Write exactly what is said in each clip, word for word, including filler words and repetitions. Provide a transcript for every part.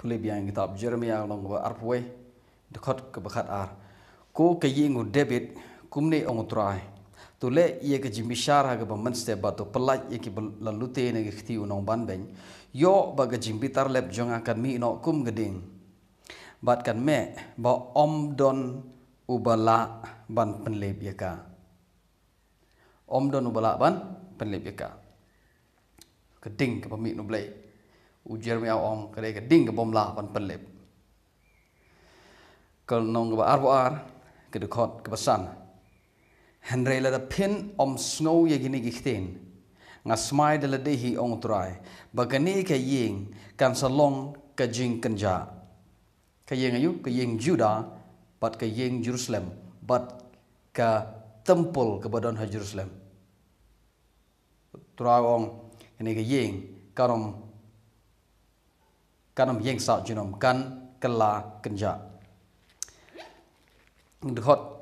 Leh biang kitab Jeremiah lynnong kaba arphew wei, dkhot kaba khat ar. Ko ka ïing u David, kumne ong u Trai: To leh ïa ka jingbishar ha kaba mynstep, bad to pyllait ïa kiba la lute na ka kti u nongbanbeiñ. Ïoh ba ka jingbitar lep jong nga kan mih noh kum ka ding, bad kan meh ba ym don uba lah ban pynlip ïa ka. Ym don uba lah ban pynlip ïa ka. Ka ding kaba mih na U Blei. U Jeremiah u ong ka dei ka ding kaba ym lah ban pynlip. Ka lynnong kaba arphew ar, ka dkhot kaba san. Hynrei lada phin ym sngew ïa kine ki ktien, nga smai da lade hi, ong u Trai, ba kane ka ïing kan sa long ka jingkynjah. Ka ïing aïu? Ka ïing Judah, bad ka ïing Jerusalem, bad ka templ kaba don ha Jerusalem. U Trai u ong, kane ka ïing kan ym, kan ym ïeng sah junom, kan kylla kynjah. Dkhot.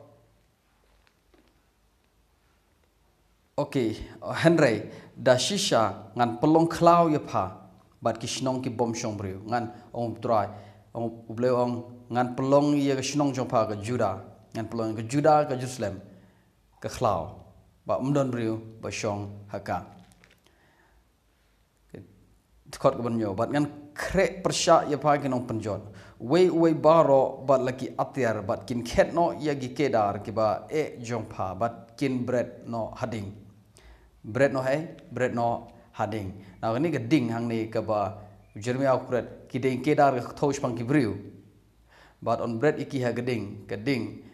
Okay, hynrei da shisha ngan pynlong khlaw ïa pha bad ki shnong ki bym shong briew. Ngan, ong u Trai, ong U Blei u ong, ngan pynlong ïa ka shnong jong pha ka Judah, ngan pynlong ïa ka Judah, ka Jerusalem, ka khlaw, ba ym don briew ba shong ha ka. Dkhot kaba hynñiew. Bad ngan khreh pyrshah ïa pha ki nongpynjot, uwei uwei baroh, bad la ki atiar, bad kin khet noh ïa ki kedar kiba eh jong pha, bad kin bret noh ha ding. Bret noh haei? Bret noh ha ding. Now kane ka ding hangne kaba u Jeremiah u kren, ki dei kedar ka kthoh shaphang ki briew. Bad yn bret ïa ki ha ka ding, ka ding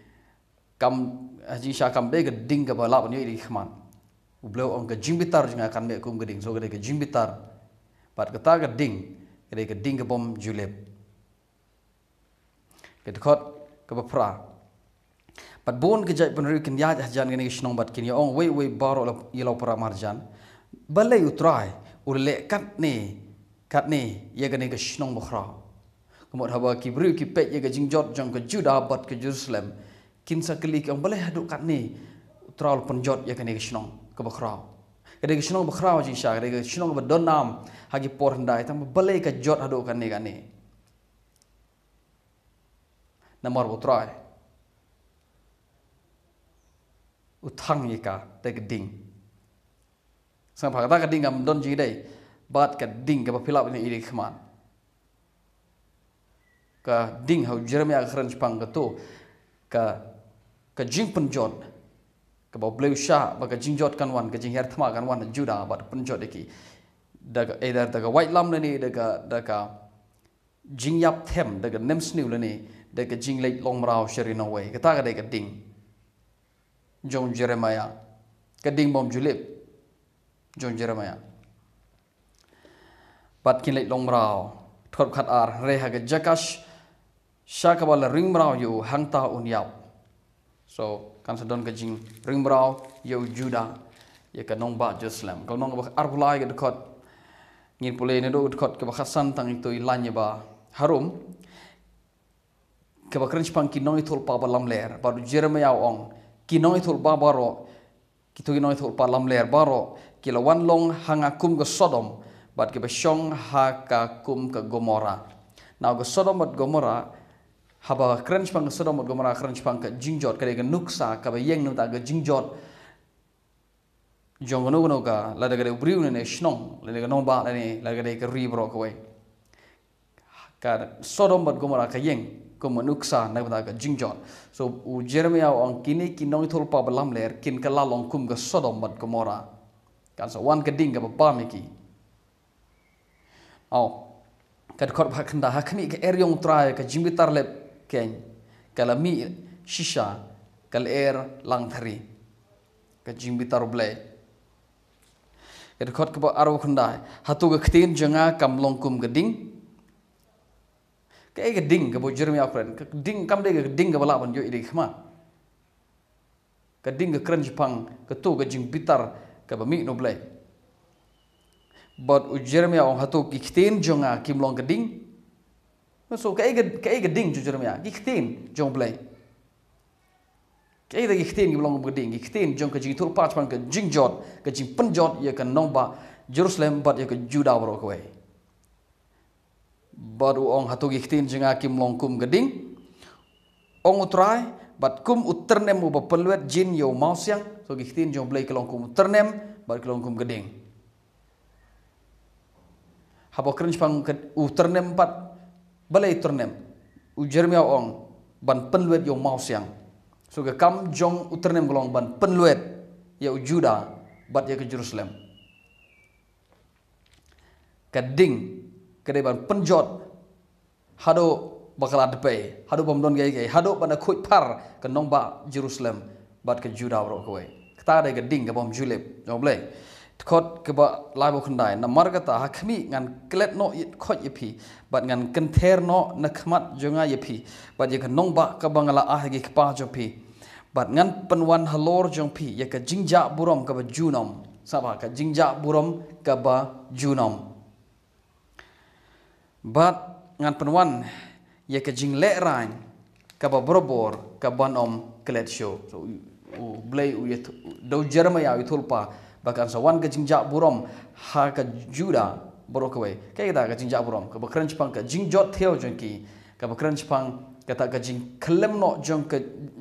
kam, ha jingshisha kam dei ka ding kaba lah ban ïoh ïa ki khmat. U Blei u ong ka jingbitar jong nga kan mih kum ka ding. So ka dei ka jingbitar. Bad kata ka ding ka dei ka ding ka bym ju lip. Ka dkhot kaba phra. Bad bun ka jaitbynriew kin ïaid hajan kane ka shnong bad kin ïa ong, uwei uwei baroh la, ïa la u para marjan, balei u Trai u la leh katne, katne ïa kane ka shnong bakhraw? Ka mut haba ki briew ki peit ïa ka jingjot jong ka Judah bad ka Jerusalem, kin sa kylli ki ong, balei haduh katne u Trai u la pynjot ïa kane ka shnong kaba khraw? Ka dei ka shnong bakhraw jingshisha, ka dei ka shnong kaba don nam ha ki por hyndai, tang balei ka jot haduh katne katne? Namar ba u Trai u thang ïa ka da ka ding. Sngap ha kata ka ding kam don jingïadei bad ka ding kaba phi lah ban ïohi da ki khmat. Ka ding ha u Jeremiah ka kren shaphang kato ka, ka jingpynjot kaba U Blei u shah ba ka jingjot kan wan, ka jinghiar thma kan wan ha Judah bad pynjot ïa ki. Da ka, either da ka waitlam lane da ka, da ka jingïap them, da ka nemsniew lane da ka jingleit long mraw sha ri nongwei. Kata ka dei ka ding jong u Jeremiah. Ka ding bym ju lip jong u Jeremiah. Bad kin leit long mraw. Dkhot khat ar, hynrei ha ka jaka sh-, sha kaba la ring mraw ïa u, hangta un ïap. So kan sa don ka jingring mraw ïa u Judah, ïa ka nongbah Jerusalem. Ka lynnong kaba arphew lai, ka dkhot, ngin pule naduh ka dkhot kaba khatsan tang ito i lain ïa ba harum. Kaba kren shaphang ki nongïathuhlypa ba lamler, bad u Jeremiah u ong, ki nongïathuhlypa baroh, kito ki nongïathuhlypa lamler baroh ki la wan long ha nga kum ka Sodom, bad kiba shong ha ka kum ka Gomorrah. Now ka Sodom bad Gomorrah, haba kren shaphang ka Sodom bad Gomorrah, kren shaphang ka jingjot, ka dei ka nuksa kaba ïeng na ka bynta ka jingjot jong kano kano ka, lada ka dei u briew lane shnong, lada ka nongbah lane, lada ka dei ka ri baroh kawei. Ka Sodom bad Gomorrah ka ïeng kum ka nuksa na ka bynta ka jingjot. So u Jeremiah u ong kine ki nongïathuhlypa ba lamler kin kylla long kum ka Sodom bad Gomorrah. Kan sa wan ka ding kaba bam ïa ki. Aw, ka dkhot ba khyndai, ha khmih ka er jong u Trai ka jingbitar lep keiñ ka la mih shisha ka lyer langthari. Ka jingbitar U Blei. Ka dkhot kaba arphew khyndai, hato ka ktien jong nga kam long kum ka ding? Kaei ka ding kaba u Jeremiah u kren? Ka ding kam dei ka ding kaba lah ban ïohi da ki khmat. Ka ding ka kren shaphang kato ka jingbitar kaba mih na U Blei. Bad u Jeremiah u ong hato ki ktien jong nga kim long ka ding? So kaei ka, kaei ka ding jong u Jeremiah? Ki ktien jong U Blei. Kaei ka dei ki ktien kiba long ka ding? Ki ktien jong ka jingïathuhlypa shaphang ka jingjot, ka jingpynjot ïa ka nongbah Jerusalem bad ïa ka Judah baroh kawei. Bad u ong, hato ki ktien jong nga kim long kum ka ding, ong U Trai, bad kum u tyrnem uba pynlwet jin ïa u mawsiang? So ki ktien jong U Blei ki long kum u tyrnem, bad ki long kum ka ding. Haba kren shaphang ka, u tyrnem pat, balei u tyrnem? U Jeremiah u ong, ban pynlwet ïa u mawsiang. So ka kam jong u tyrnem ka long ban pynlwet ïa u Judah bad ïa ka Jerusalem. Ka ding ka dei ban pynjot haduh ba ka la dpei, haduh bym don kaei kaei, haduh ban da khuid phar ka nongbah Jerusalem bad ka Judah baroh kawei. Kata ka dei ka ding ka bym ju lip jong U Blei. Dkhot kaba lai bad khyndai: Namar kata, ha khmih, ngan klet noh ïa, khoit ïa phi, bad ngan kynther noh na khmat jong nga ïa phi bad ïa ka nongbah kaba nga la ai ha ki kpa jong phi, bad ngan pynwan halor jong phi ïa ka jingjah burom kaba junom. Sngap bha, ka jingjah burom kaba junom. Bad ngan pynwan ïa ka jinglehrain kaba barabor, kaban ym klet shuh. So, U Blei u ïathuh, da u Jeremiah u ïathuh lypa ba kan sa wan ka jingjah burom ha ka Judah baroh kawei. Kaei kata ka jingjah burom? Kaba kren shaphang ka jingjot thew jong ki, kaba kren shaphang kata ka jingkhlem noh jong ka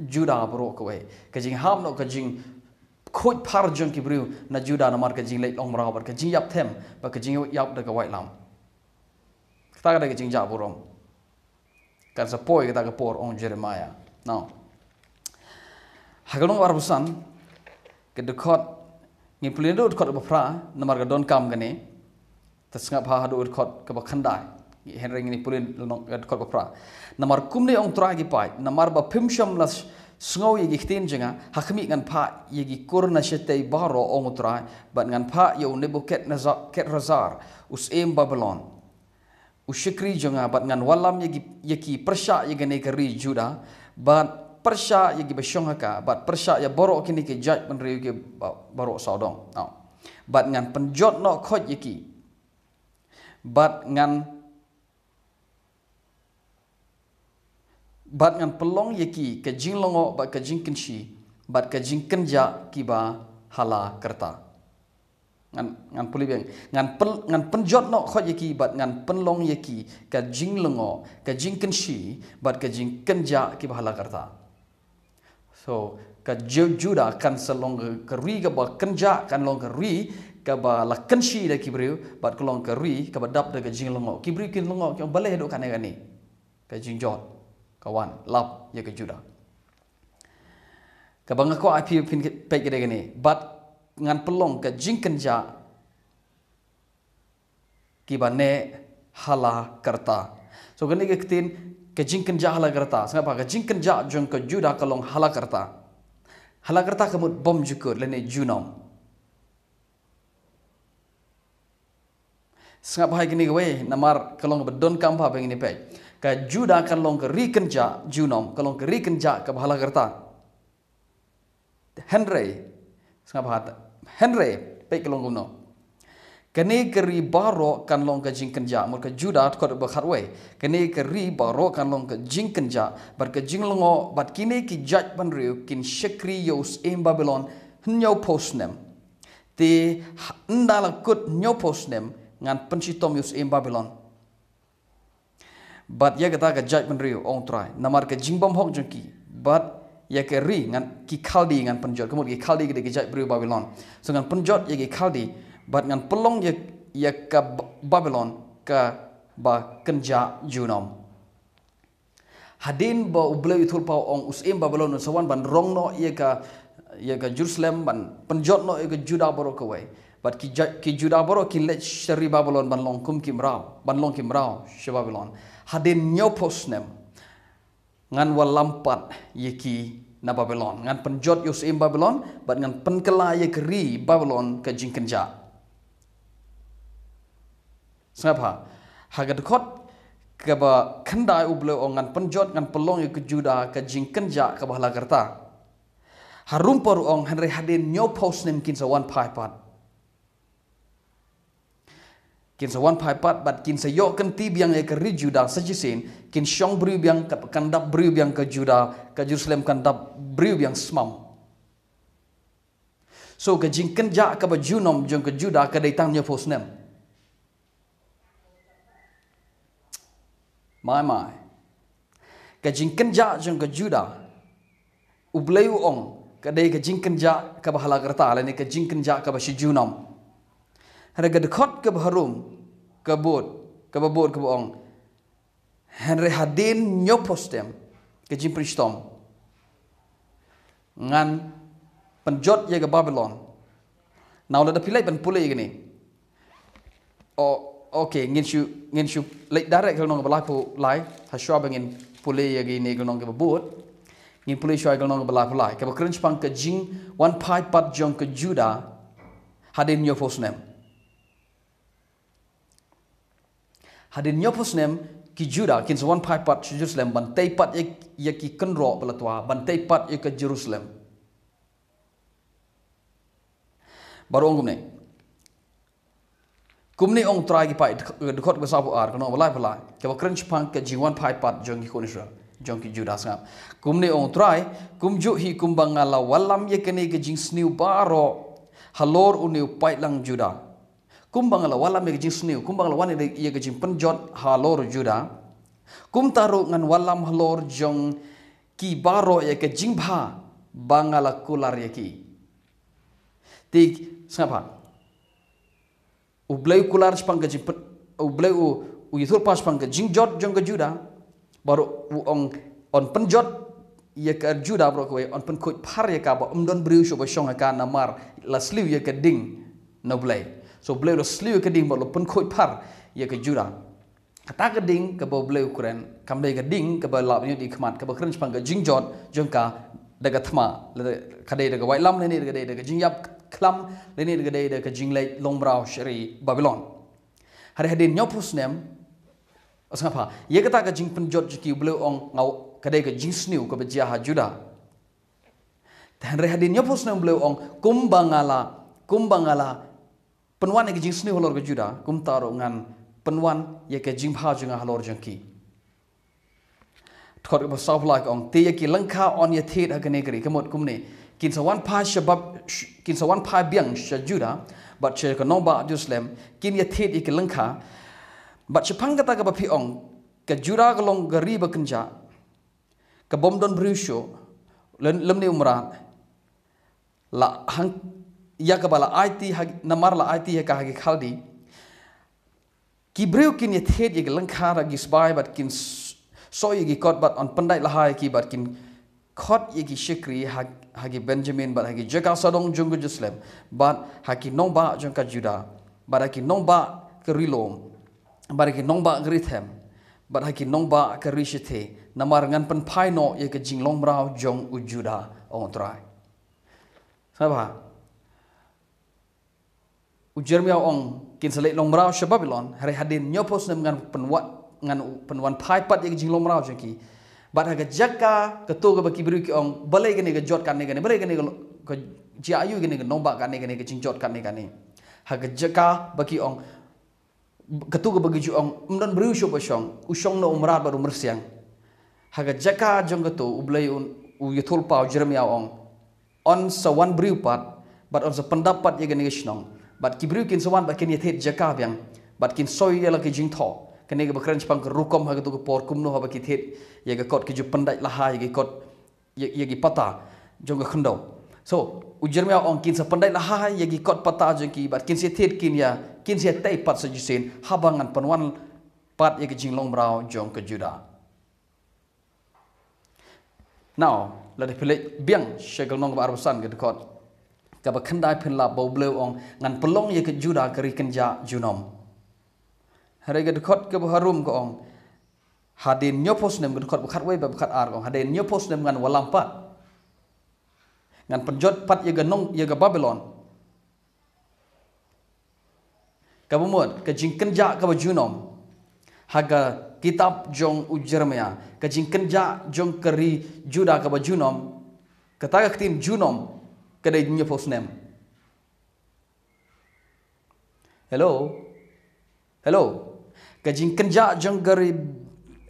Judah baroh kawei, ka jinghap noh, ka jingkhuid phar jong ki briew na Judah namar ka jingleit long mraw bad ka jingïap them bad ka jingïap da ka waitlam. Kata ka dei ka jingjah burom. Kan sa poi kata ka por, ong Jeremiah. Now, ha ka lynnong arphew san, ka dkhot, ngin pule naduh dkhot ba phra namar ka donkam kane. Te sngap bha haduh dkhot kaba khyndai. Hynrei ngin pule lynnong, eh, dkhot ba phra. Namar kumne ong Trai ki paid, namar ba phim shym la s-, sngew ïa ki ktien jong nga, ha khmih, ngan phah ïa ki kur na shatei baroh, ong U Trai, bad ngan phah ïa u Nebukhadnezar, Khadnezzar, u syiem Babilon, u shakri jong nga, bad ngan wallam ïa ki, ïa ki pyrshah ïa kane ka ri Judah, bad pyrshah ïa kiba shong ha ka, bad pyrshah ïa baroh kine ki jaitbynriew ki ba-, baroh sawdong. Now, bad ngan pynjot noh khoit ïa ki, bad ngan, bad ngan pynlong ïa ki ka jinglyngngoh bad ka jingkynshi bad ka jingkynjah kiba hala karta. Ngan, ngan pule biang. Ngan pyn-, ngan pynjot noh khoit ïa ki bad ngan pynlong ïa ki ka jinglyngngoh, ka jingkynshi bad ka jingkynjah kiba hala karta. So, ka Ju-, Judah kan sa long ka, ka ri kaba kynjah, kan long ka ri kaba la kynshi da ki briew, bad ka long ka ri kaba dap da ka jinglyngngoh. Ki briew kin lyngngoh, ki ong, balei haduh kane kane ka jingjot ka wan lap ïa ka Judah. Kaba nga kwah ai phi phin peit ka dei kane. Bad ngan pynlong ka jingkynjah kiba neh hala karta. So kane ka ktien ka jingkynjah hala karta. Sngap bha, ka jingkynjah jong ka Judah ka long hala karta. Hala karta ka mut bymjukut lane junom. Sngap bha ïa kane kawei, namar ka long kaba donkam bha ba ngin ïa peit. Ka Judah kan long ka ri kynjah junom, ka long ka ri kynjah kaba hala karta. Hynrei, sngap bha, hynrei, peit ka long kumno. Kane ka ri baroh kan long ka jingkynjah, mut ka Judah dkhot ba khatwei. Kane ka ri baroh kan long ka jingkynjah, bad ka jinglyngngoh, bad kine ki jaitbynriew kin shakri ïa u syiem Babilon hynñiewphew snem. Te ha-, ynda la kut hynñiewphew snem, ngan pynshitom ïa u syiem Babilon bad ïa kata ka jaitbynriew, ong Trai, namar ka jingbymhok jong ki, bad ïa ka ri ngan, ki Khaldi ngan pynjot, ka mut ki Khaldi ka dei ka jaitbynriew Babilon. So ngan pynjot ïa ki Khaldi, bad ngan pynlong ïa, ïa ka Ba-, Babilon kaba kynjah junom. Hadien ba U Blei u ïathuh lypa, u ong u syiem Babilon un sa wan ban rong noh ïa ka, ïa ka Jerusalem, ban pynjot noh ïa ka Judah baroh kawei. Bad ki Ju-, ki Judah baroh kin leit sha ri Babilon ban long kum ki mraw, ban long ki mraw sha Babilon. Hadien hynñiewphew snem ngan wallam pat ïa ki na Babilon. Ngan pynjot ïa u syiem Babilon, bad ngan pynkylla ïa ka ri Babilon ka jingkynjah. Sngap bha. Ha ka dkhot kaba khyndai U Blei u ong ngan pynjot, ngan pynlong ïa ka Judah ka jingkynjah kaba hala karta. Harum pat u ong hynrei hadien hynñiewphew snem kin sa wan phai pat. Kin sa wan phai pat bad kin sa ïoh kynti biang ïa ka ri Judah sa shisien, kin shong briew biang, ka, kan dap briew biang ka Judah, ka Jerusalem kan dap briew biang smam. So ka jingkynjah kaba junom jong ka Judah ka dei tang hynñiewphew snem. Mai mai. Ka jingkynjah jong ka Judah, U Blei u ong, ka dei ka jingkynjah kaba ha la karta, lane ka jingkynjah kaba shi junom. Hynrei ka dkhot kaba harum, ka bud, kaba bud kaba ong, hynrei hadien hynñiewphew snem, ka jingpynshitom, ngan pynjot ïa ka Babilon. Now lada phi leit ban pule ïa kane. Oh, okay, ngin shu, ngin shu leit direct ha ka lynnong kaba laiphew lai, ha shuwa ba ngin pule ïa kane ka lynnong kaba bud. Ngin pule shuwa ïa ka lynnong kaba laiphew lai. Kaba kren shaphang ka jingwan phai pat jong ka Judah hadien hynñiewphew snem. Hadien hynñiewphew snem ki Judah kin sa wan phai pat sha Jerusalem ban tei pat ïa, ïa ki kynroh ba la twa, ban tei pat ïa ka Jerusalem. Baroh ong kumne. Kumne ong Trai ki paid, dkhot kaba sawphew ar, ka lynnong kaba laiphew lai, kaba kren shaphang ka jingwan phai pat jong ki khun Israel, jong ki Judah sngap. Kumne ong Trai, kumjuh hi kumba nga la wallam ïa kane ka jingsniew baroh halor une u paidlang Judah. Kumba nga la wallam ïa ka jingsniew, kumba nga la wan ïa ka jingpynjot halor Judah. Kumta ruh ngan wallam halor jong ki baroh ïa ka jingbha ba nga la kular ïa ki. Te sngap ha. U Blei u kular shaphang ka jingpyn-, U Blei u, u ïathuhlypa shaphang ka jingjot jong ka Judah. Baroh u ong yn pynjot ïa ka Judah baroh kawei, yn pynkhuid phar ïa ka ba ym don briew shuh ba shong ha ka namar la sliew ïa ka ding na U Blei. So U Blei u la sliew ïa ka ding bad u la pynkhuid phar ïa ka Judah. Kata ka ding kaba U Blei u kren, kam dei ka ding kaba lah ban ïohi da ki khmat, kaba kren shaphang ka jingjot jong ka da ka thma, lada ka dei da ka waitlam lane da ka dei da ka jingïap khlam lane da ka dei da ka jingleit longmraw sha ri Babilon. Hynrei hadien hynñiewphew snem, sngap ha, ïa kata ka jingpynjot jong ki U Blei u ong nga, ka dei ka jingsniew kaba jia ha Judah. Te hynrei hadien hynñiewphew snem U Blei u ong kumba nga la, kumba nga la pynwan ïa ka jingsniew halor ka Judah, kumta ruh ngan pynwan ïa ka jingbha jong nga halor jong ki. Dkhot kaba sawphew lai ka ong, te ïa ki lyngkha yn ïathied ha kane ka ri, ka mut kumne, kin sa wan phai sha Bab-, sh-, kin sa wan phai biang sha Judah bad sha ka nongbah Jerusalem, kin ïathied ïa ki lyngkha. Bad shaphang kata kaba phi ong, ka Judah ka long ka ri ba kynjah, ka bym don briew shuh lym-, lymne u mrad, la hang, ïa kaba la aiti ha, namar la aiti ha ka ha ki Khaldi. Ki briew kin ïathied ïa ki lyngkha da ki sbai bad kin s-, soi ïa ki kot bad yn pyndait lahai ïa ki bad kin khot ïa ki shakri ha, ha ki Benjamin bad ha ki jaka sawdong jong ka Jerusalem bad ha ki nongbah jong ka Judah bad ha ki nongbah ka ri lum bad ha ki nongbah ka ri them bad ha ki nongbah ka ri shithe, namar ngan pynphai noh ïa ka jinglongmraw jong u Judah, ong u Trai. Sngap ha. U Jeremiah u ong kin sa leit longmraw sha Babilon, hynrei hadien hynñiewphew snem ngan pynwa-, ngan pynwan phai pat ïa ka jinglongmraw jong ki. Bad ha ka jaka kato kaba ki briew ki ong, balei kane ka jot kane kane, balei kane ka lo-, ka jia aïu kane ka nongbah kane kane, ka jingjot kane kane. Ha ka jaka ba ki ong, kato kaba ki ju ong, ym don briew shuh ba shong, u shong na u mrad bad u myrsiang. Ha ka jaka jong kato, U Blei un, u ïathuhlypa u Jeremiah u ong, yn sa wan briew pat, bad yn sa pyndap pat ïa kane ka shnong. Bad ki briew kin sa wan bad kin ïathied jaka biang, bad kin soi ïa la ki jingthoh. Kane kaba kren shaphang ka rukom ha kato ka por kumno haba ki thied ïa ka kot, ki ju pyndait lahai ïa ki kot, ïa, ïa ki pata jong ka khyndew. So u Jeremiah u ong kin sa pyndait lahai ïa ki kot pata jong ki bad kin sa thied kin ïa, kin sa tei pat sa shisien haba ngan pynwan pat ïa ka jinglongmraw jong ka Judah. Now, lada phi leit biang sha ka lynnong kaba arphew san, ka dkhot kaba khyndai, phin lap ba U Blei u ong, ngan pynlong ïa ka Judah ka ri kynjah junom. Hynrei ka dkhot kaba harum ka ong, hadien hynñiewphew snem, ka dkhot ba khatwei bad ba khatar ka ong, hadien hynñiewphew snem ngan wallam pat. Ngan pynjot pat ïa ka nong, ïa ka Babilon. Kaba mut, ka jingkynjah kaba junom. Ha ka kitab jong u Jeremiah, ka jingkynjah jong ka ri Judah kaba junom. Kata ka ktien junom ka dei hynñiewphew snem. Hello? Hello? Ka jingkynjah jong ka ri,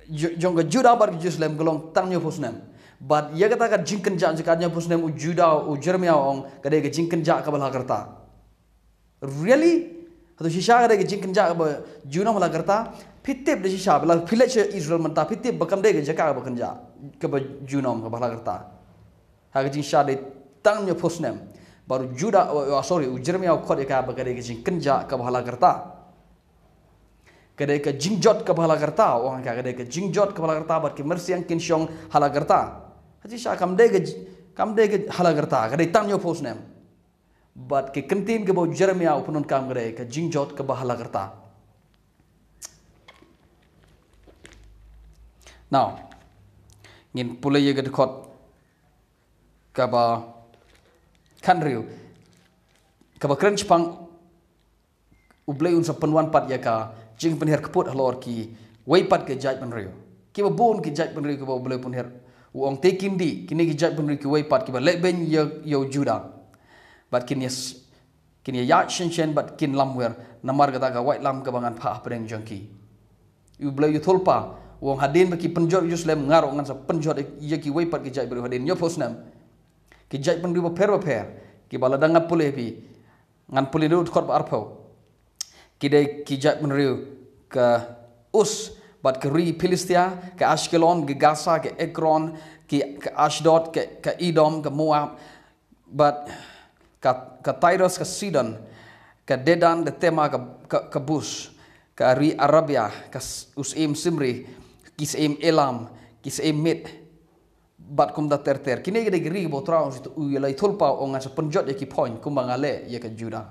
jo-, jong ka Judah bad ka Jerusalem ka long tang hynñiewphew snem. Bad ïa kata ka jingkynjah jong ka hynñiewphew snem u Judah, u Jeremiah u ong, ka dei ka jingkynjah kaba la karta. Really? Hato shisha ka dei ka jingkynjah kaba junom la karta? Phi tip da shisha ba la phi leit sha Israel mynta, phi tip ba kam dei ka jaka kaba kynjah, kaba junom, kaba hala ka rta. Ha ka jingshisha dei tang hynñiewphew snem. Bad u Juda, oh, oh, sorry, u Jeremia u khot ïa ka ba ka dei ka jingkynjah kaba hala ka rta. Ka dei ka jingjot kaba hala ka rta, u ong ka, ka dei ka jingjot kaba hala ka rta, bad ki myrsiang kin shong hala ka rta. Ha jingshisha kam dei ka j-, kam dei ka hala ka rta, ka dei tang hynñiewphew snem. Bad ka kyntien kaba u Jeremia u pyndonkam ka dei ka jingjot kaba hala ka rta. Now, ngin pule ïa ka dkhot kaba khathynriew, kaba kren shaphang U Blei un sa pynwan pat ïa ka jingpynhiar kput halor kiwei pat ki jaitbynriew. Kiba bun ki jaitbynriew kiba U Blei u pynhiar, u ong te kin dih, kine ki jaitbynriew kiwei pat kiba lehbeiñ ïa, ïa u Juda. Bad kin ïa s-, kin ïa ïaid shienshieng bad kin lamwir namar kata ka waitlam kaba ngan phah hapdeng jong ki. U Blei u thulpa, u ong hadien ba ki pynjot Jerusalem, nga ruh ngan sa pynjot ïa kiwei pat ki jaitbynriew hadien hynñiewphew snem. Ki jaitbynriew bapher bapher, kiba lada nga pule ïa phi, ngan pule naduh dkhot ba arphew. Ki dei ki jaitbynriew ka Us, bad ka ri Philistia, ka Ashkelon, ka Gaza, ka Ekron, ki, ka Ashdod, ka, ka Edom, ka Moab, bad ka, ka Tirus, ka Sidon, ka Dedan, ka Tema, ka, ka, ka Bus, ka ri Arabia, ka s-, u syiem Simri, ki syiem Elam, ki syiem Midia, bad kumta ter ter. Kine ki dei ki ri kiba U Trai u ïa la ïathuhlypa, u ong ngan sa pynjot ïa ki pynïap kumba nga leh ïa ka Juda.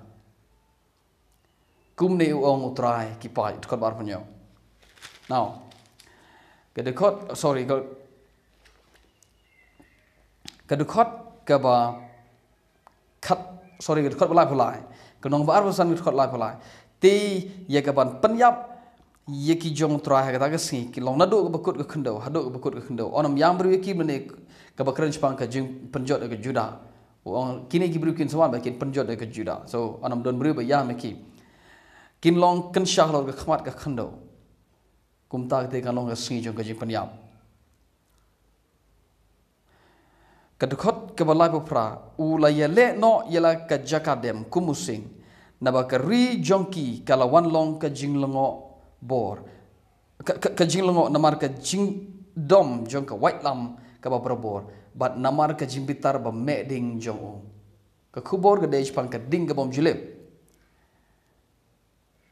Kumne u ong U Trai ki paid, dkhot ba arphew hynñiew. Now, ka dkhot, sorry, ka, ka dkhot kaba khat, sorry, ka dkhot ba laiphew lai. Ka lynnong ba arphew san, ka dkhot laiphew lai. Te ïa kaban pynïap ïa ki jong U Trai ha kata ka sngi, ki long naduh kaba kut ka khyndew haduh kaba kut ka khyndew. Yn ym ïam briew ïa ki, mynne kaba kren shaphang ka jingpynjot ïa ka Juda. U ong kine ki briew kin sa wan bad kin pynjot ïa ka Juda. So yn ym don briew ba ïam ïa ki. Kin long kynsha halor ka khmat ka khyndew. Kumta kata kan long ka sngi jong ka jingpynïap. Ka dkhot kaba laiphew phra, u la ïaleh noh ïa la ka jaka dem kum u sing, naba ka ri jong ki ka la wan long ka jinglyngngoh bor. Ka, ka, ka jinglyngngoh namar ka jingdom jong ka waitlam kaba barabor, bad namar ka jingbitar ba meh ding jong u. Ka khubor ka dei shaphang ka ding ka bym ju lip.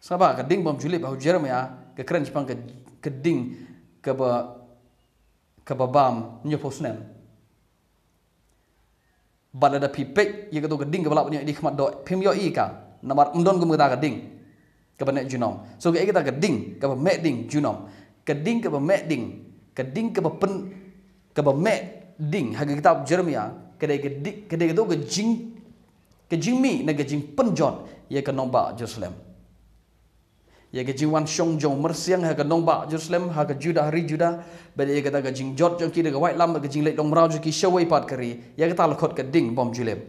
Sngap ba ka ding bym ju lip, ha u Jeremia ka kren shaphang ka, ka ding kaba, kaba bam hynñiewphew snem. Bad lada phi peit ïa kato ka ding kaba lah ban ïohi da khmat doh, phim ïohi ka, namar ym don kum kata ka ding kaba neh junom. So kaei kata ka ding kaba meh ding junom? Ka ding kaba meh ding, ka ding kaba pyn, kaba meh ding ha ka kitab Jeremia, ka dei ka di-, ka dei kato ka jing, ka jingmih na ka jingpynjot ïa ka nongbah Jerusalem. Ïa ka jingwan shong jong u myrsiang ha ka nongbah Jerusalem, ha ka Juda, ha ri Juda, bad ïa kata ka jingjot jong ki da ka waitlam, bad ka jingleit longmraw jong ki shawei pat ka ri, ïa kata la khot ka ding bym ju lip.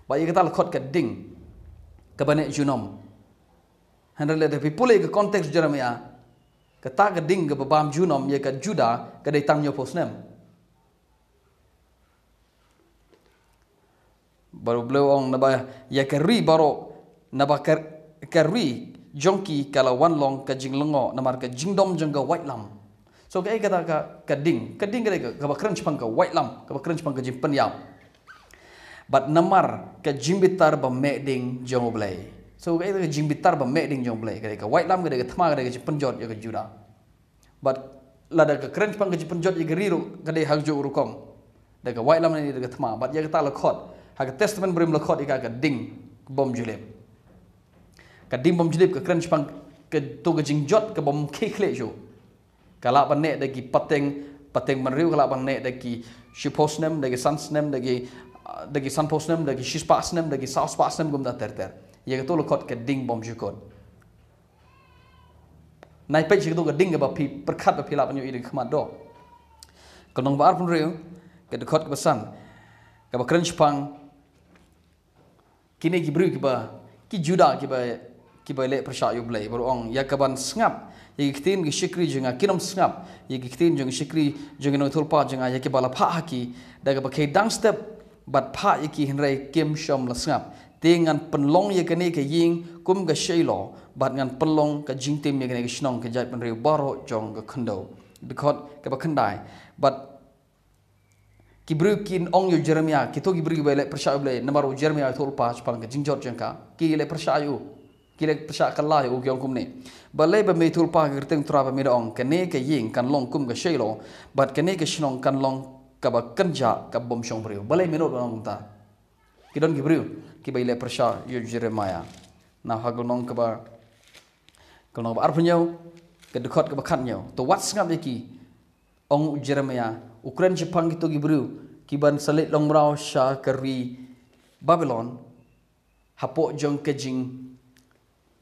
Bad ïa kata la khot ka ding kaba neh junom. Hynrei lada phi pule ïa ka context Jeremia, kata ka ding kaba bam junom ïa ka Juda ka dei tang hynñiewphew snem. Bad U Blei u ong naba ïa ka ri baroh, naba ka, ka ri jong ki ka la wan long ka jinglyngngoh namar ka jingdom jong ka waitlam. So kaei kata ka, ka ding, ka ding ka dei ka, kaba kren shaphang ka waitlam, kaba kren shaphang ka jingpynïap. Bad namar ka jingbitar ba meh ding jong U Blei. So kaei kata ka jingbitar ba meh ding jong U Blei? Ka dei ka waitlam, ka dei ka thma, ka dei ka jingpynjot ïa ka Juda. Bad lada ka kren shaphang ka jingpynjot ïa ka ri ruh ka dei ha kajuh ka rukom. Da ka waitlam ne da ka thma. Bad ïa kata la khot, ha ka Testament Barim la khot ïa ka ka ding bym ju lip. Ka ding bym ju lip ka kren shaphang kato ka jingjot ka bym khie khlieh shuh. Ka lah ban neh da ki pateng, pateng bynriew, ka lah ban neh da ki shiphew snem, da ki san snem, da ki, ah, da ki sanphew snem, da ki shispah snem, da ki sawspah snem, kumta ter ter. Ïa kato la khot ka ding bym ju kut. Nai peit sha kato ka ding kaba phi pyrkhat ba phi lah ban ïohi da ka khmat doh. Ka lynnong ba arphew hynriew, ka dkhot kaba san, kaba kren shaphang kine ki briew kiba, ki Juda kiba, kiba leh pyrshah ïa U Blei, bad u ong, ïa kaban sngap ïa ki ktien ki shakri jong nga, kin ym sngap ïa ki ktien jong ki shakri jong ki nongïathuhlypa jong nga, ïa kiba la phah ha ki da kaba khie dang step bad phah ïa ki, hynrei kim shym la sngap. Te ngan pynlong ïa kane ka ïing kum ka Shiloh, bad ngan pynlong ka jingtim ïa kane ka shnong ka jaitbynriew baroh jong ka khyndew. Dkhot kaba khyndai. Bad ki briew kin ong ïa u Jeremiah, kito ki briew ba leh pyrshah ïa u Blei, namar u Jeremiah u ïathuhlypa shaphang ka jingjot jong ka, ki leh pyrshah ïa u, ki leh pyrshah kylla ïa u, ki ong kumne: Balei ba me ïathuhlypa ha ka kyrteng U Trai ba me da ong, kane ka ïing kan long kum ka Shiloh, bad kane ka shnong kan long kaba kynjah kaba bym shong briew? Balei me nud ban ong kumta? Ki don ki briew kiba leh pyrshah ïa u Jeremiah. Na ha ka lynnong kaba, ka lynnong ba arphew hynñiew, ka dkhot kaba khathynñiew: To wat sngap ïa ki, ong u Jeremiah, u kren shaphang kito ki briew kiban sa leit long mraw sha ka ri Babilon, hapoh jong ka jing,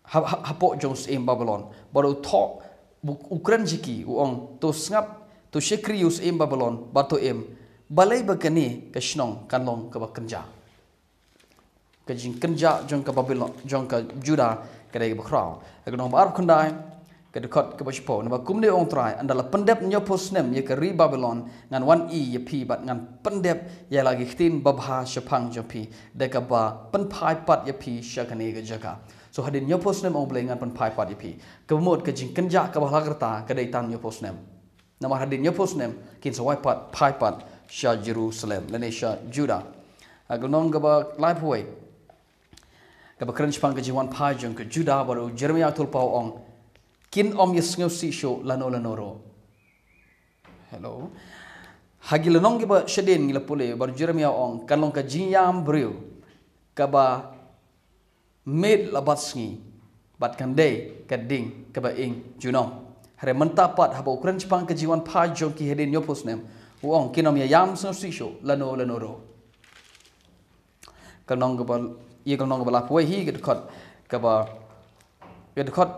ha, ha, hapoh jong u syiem Babilon. Bad u thoh, u, u kren sha ki, u ong: To sngap, to shakri ïa u syiem Babilon, bad to im. Balei ba kane ka shnong kan long kaba kynjah? Ka jingkynjah jong ka Babilon, jong ka Judah, ka dei kaba khraw. Ka lynnong ba arphew khyndai, ka dkhot kaba shiphew: Naba kumne ong U Trai: Ynda la pyndep hynñiewphew snem ïa ka ri Babilon, ngan wan ïa phi bad ngan pyndep ïa la ki ktien babha shaphang jong phi, da kaba pynphai pat ïa phi sha kane ka jaka. So hadien hynñiewphew snem, ong U Blei, ngan pynphai pat ïa phi. Kaba mut ka jingkynjah kaba la kyrta ka dei tang hynñiewphew snem. Namar hadien hynñiewphew snem kin sa wai pat, phai pat sha Jerusalem lane sha Judah. Ha ka lynnong kaba laiphew wei, kaba kren shaphang ka jingwan phai jong ka Judah, bad u Jeremiah u ïathuhlypa u ong: Kin ym ïa sngewsih shuh lano lano ruh. Hello. Ha ki lynnong kiba shadien ngi la pule, bad u Jeremiah u ong, kan long ka jingïam briew kaba miet la bad sngi, bad kan dei ka ding kaba ing junom. Hynrei mynta pat, haba u kren shaphang ka jingwan phai jong ki hadien hynñiewphew snem, u ong: Kin ym ïa ïam sngewsih shuh lano lano ruh. Ka lynnong kaba, ïa ka lynnong kaba laiphew wei hi, ka dkhot kaba, ka dkhot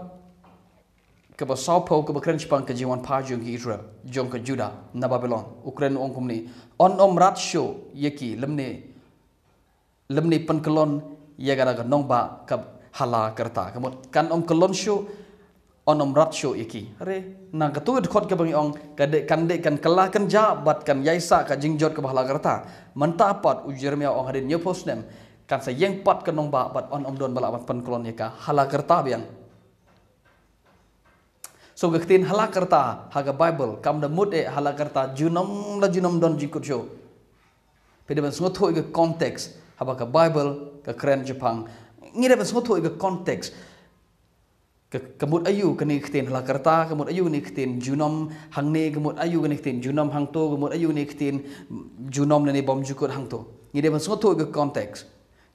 kaba sawphew, kaba kren shaphang ka jingwan phai jong ki Israel, jong ka Judah na Babilon. U kren u ong kumne: Yn ym rat shuh ïa ki, lymne, lymne pynkyllon ïa ka da ka nongbah kaba ha la ka rta. Ka mut kan ym kyllon shuh, yn ym rat shuh ïa ki. Hynrei na kato ka dkhot kaba ngi ong, ka dei, kan dei kan kylla kynjah bad kan ïaisah ka jingjot kaba ha la ka rta. Mynta pat u Jeremiah u ong hadien hynñiewphew snem kan sa ïeng pat ka nongbah bad yn ym don ba lah ban pynkyllon ïa ka ha la ka rta biang. So ka ktien ha la ka rta ha ka Baibl kam da mut eh ha la ka rta junom la junom don jingkut shuh. Phi dei ban sngewthuh ïa ka context haba ka Baibl ka kren shaphang. Ngi dei ban sngewthuh ïa ka context. Ka, ka mut aïu kane ka ktien ha la ka rta, ka mut aïu kane ka ktien junom hangne, ka mut aïu kane ka ktien junom hangto, ka mut aïu kane ka ktien junom lane bymjukut hangto. Ngi dei ban sngewthuh ïa ka context.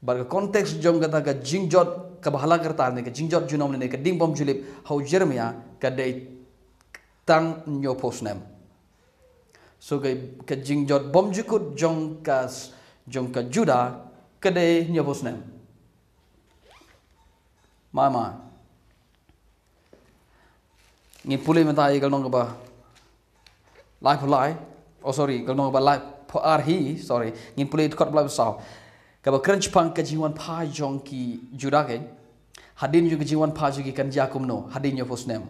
Bad ka context jong kata ka jingjot kaba ha la ka rta ne ka jingjot junom ne ka ding bymjulip ha u Jeremiah ka dei tang hynñiewphew snem. So ka, ka jingjot bymjukut jong ka s-, jong ka Judah ka dei hynñiewphew snem. Mama. Ngin pule mynta ïa ka lynnong kaba laiphew lai. Oh, sorry, ka lynnong kaba laiphew ar hi, sorry. Ngin pule dkhot ba laiphew saw. Kaba kren shaphang ka jingwan phai jong ki Judah kein. Hadien jong ka jingwan phai jong ki kan jia kumno, hadien hynñiewphew snem.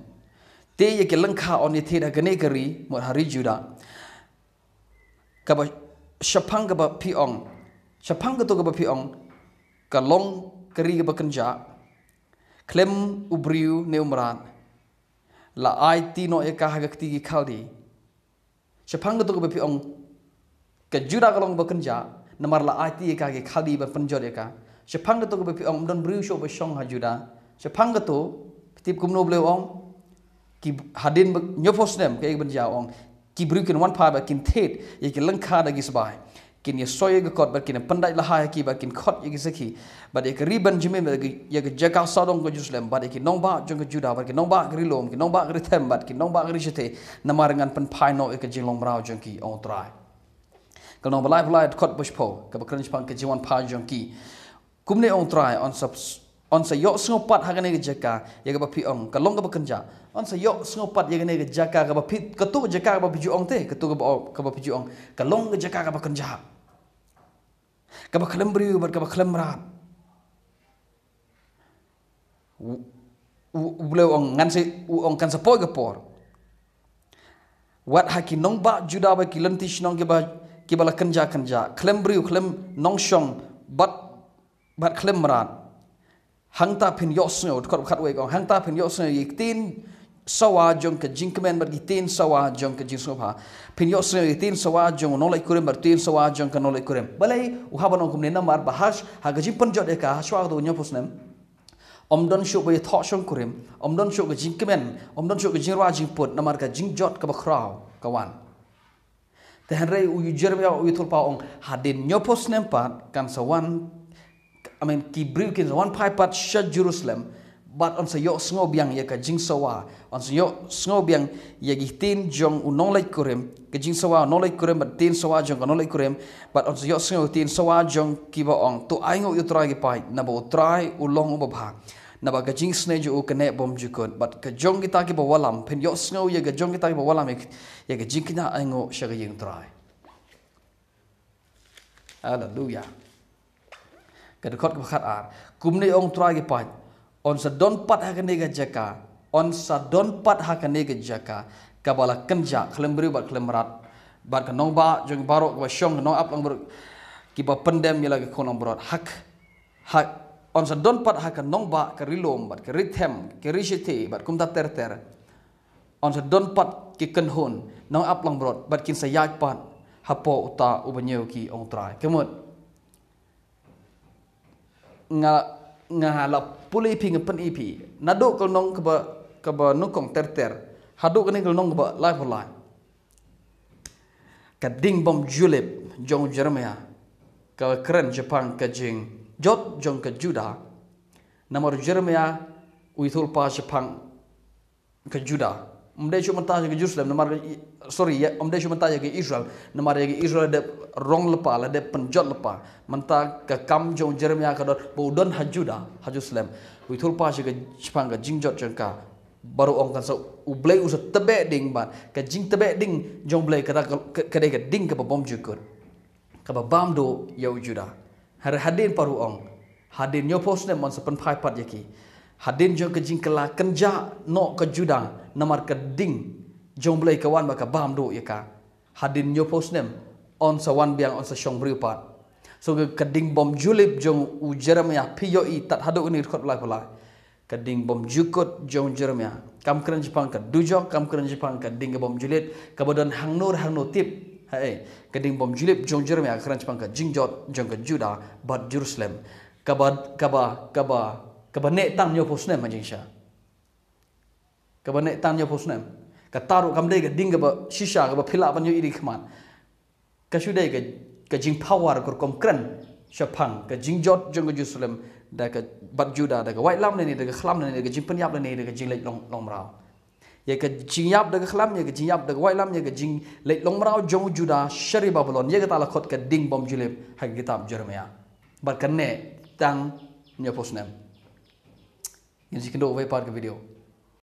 Te ïa ki lyngkha yn ïa thied ha kane ka ri, mut ha ri Judah. Kaba shaphang kaba phi ong, shaphang kato kaba phi ong, ka long ka ri kaba kynjah, khlem u briew ne u mrad, la aiti noh ïa ka ha ka kti ki Khaldi. Shaphang kato kaba phi ong, ka Judah ka long kaba kynjah, namar la aiti ïa ka ha ki Khaldi ban pynjot ïa ka. Shaphang kato kaba phi ong, ym don briew shuh ba shong ha Judah. Shaphang kato, phi tip kumno U Blei u ong, ki hadien ba hynñiewphew snem ka ïa ka ban jia u ong, ki briew kin wan phai bad kin thied ïa ki lyngkha da ki sbai. Kin ïasoi ïa ka kot bad kin pyndait lahai ha ki bad kin khot ïa ki sakhi. Bad ïa ka ri Benjamin bad ïa ka jaka sawdong ka Jerusalem bad ïa ki nongbah jong ka Judah bad ki nongbah ka ri lum, ki nongbah ka ri them bad ki nongbah ka ri shatei. Namar ngan pynphai noh ïa ka jinglong mraw jong ki, ong U Trai. Ka lynnong ba laiphew lai dkhot ba shiphew kaba kren shaphang ka jingwan phai jong ki. Kumne ong U Trai, yn sa, yn sa ïohsngew pat ha kane ka jaka ïa kaba phi ong, ka long kaba kynjah. Yn sa ïohsngew pat ïa kane ka jaka kaba phi, kato ka jaka kaba phi ju ong te, kato kaba, kaba phi ju ong, ka long ka jaka kaba kynjah, kaba khlem briew bad kaba khlem mrad. U, u, U Blei u ong, ngan sa, u ong kan sa poi ka por. Wat ha ki nongbah Judah bad ki lynti shnong kiba, kiba la kynjah kynjah, khlem briew, khlem nongshong bad bad khlem mrad. Hangta phin ïohsngew, dkhot khatwei ka ong, hangta phin ïohsngew ïa ki ktien sawa jong ka jingkmen bad ki ktien sawa jong ka jingsngewbha. Phin ïohsngew ïa ki ktien sawa jong u nongleit kurim bad ktien sawa jong ka nongleit kurim. Balei u hap ban ong kumne? Namar ba ha, ha ka jingpynjot ïa ka, ha shuwa ka dei hynñiew phew snem, ym don shuh ba ïathoh shongkurim, ym don shuh ka jingkmen, ym don shuh ka jingrwai jingput, namar ka jingjot kaba khraw ka wan. Te hynrei u Jeremiah u ïathuhlypa, u ong, hadien hynñiew phew snem pat kan sa wan, I mean, ki briew kin sa wan phai pat sha Jerusalem, bad yn sa ïohsngew biang ïa ka jingsawa, yn sa ïohsngew biang ïa ki ktien jong u nongleit kurim, ka jingsawa u nongleit kurim bad ktien sawa jong ka nongleit kurim, bad yn sa ïohsngew ktien sawa jong kiba ong, to ainguh ïa u Trai ki paid, naba u Trai u long uba bha. Naba ka jingisynei jong u ka neh bymjukut, bad ka jong kita kiba wallam, phin ïohsngew ïa ka jong kita kiba wallam ïa, ïa ka jingkñia ainguh sha ka ïing u Trai. Haleluya. Ka dkhot kaba khatar. Kumne ong u Trai ki paid, yn sa don pat ha kane ka jaka, yn sa don pat ha kane ka jaka kaba la kynjah khlem briew bad khlem mrad, bad ka nongbah jong baroh kaba shong, ka nongap langbrot, kiba pyndem ïa la ki khun langbrot. Hak, hak, yn sa don pat ha ka nongbah, ka ri lum bad ka ri them, ka ri shitei bad kumta ter ter. Yn sa don pat ki kynhun nongap langbrot bad kin sa ïaid pat hapoh uta uba ñiew ki, ong u Trai. Ka mut, nga, nga la pule ïa phi, nga pyni ïa phi, naduh ka lynnong kaba, kaba nyngkong ter ter haduh kane ka lynnong kaba laiphew lai, ka ding bymjulip jong u Jeremiah ka kren shaphang ka jingjot jong ka Judah. Namar u Jeremiah u ïathuhlypa shaphang ka Judah. Ym dei shuh mynta ïa ka Jerusalem, namar ka I-, sorry, ïa, ym dei shuh mynta ïa ka Israel, namar ïa ka Israel la dep rong lypa, la dep pynjot lypa. Mynta ka kam jong u Jeremiah ka don ba u don ha Judah, ha Jerusalem. U ïathuhlypa sha ka, shaphang ka jingjot jong ka. Baroh ong kan sa, u Blei u sa tbeh ding, bad ka jingtbeh ding jong u Blei kata ka, ka, ka dei ka ding kaba bymjukut, kaba bam duh ïa u Judah. Hynrei hadien pat u ong, hadien hynñiew phew snem yn sa pynphai pat ïa ki. Hadien jong ka jingkylla kynjah noh ka Judah, namar ka ding jong u Blei ka wan bad ka bam duh ïa ka. Hadien hynñiew phew snem yn sa wan biang, yn sa shong briew pat. So ka, ka ding bymjulip jong u Jeremiah, phi ïohi tad haduh kane ka dkhot laiphew lai. Ka ding bymjukut jong u Jeremiah kam kren shaphang ka dujok, kam kren shaphang ka ding ka bymjulip kaba don hangno hangno, tip. Haei, ka ding bymjulip jong u Jeremiah ka kren shaphang ka jingjot jong ka Judah bad Jerusalem, kaba, kaba, kaba, kaba neh tang hynñiew phew snem ha jingshisha. Kaba neh tang hynñiew phew snem. Kata ruh kam dei ka ding kaba shisha kaba phi lah ban ïohi da ki khmat. Ka shu dei ka, ka jingpower ka rukom kren shaphang ka jingjot jong ka Jerusalem da ka, bad Judah, da ka waitlam lane da ka khlam lane da ka jingpynïap lane da ka jingleit long, long mraw. Ïa ka jingïap da ka khlam, ïa ka jingïap da ka waitlam, ïa ka jingleit long mraw jong u Judah sha ri Babilon, ïa kata la khot ka ding bymjulip ha ka kitab Jeremiah. Bad ka neh tang hynñiew phew snem. Ngin sa ïakynduh wei pat ka video.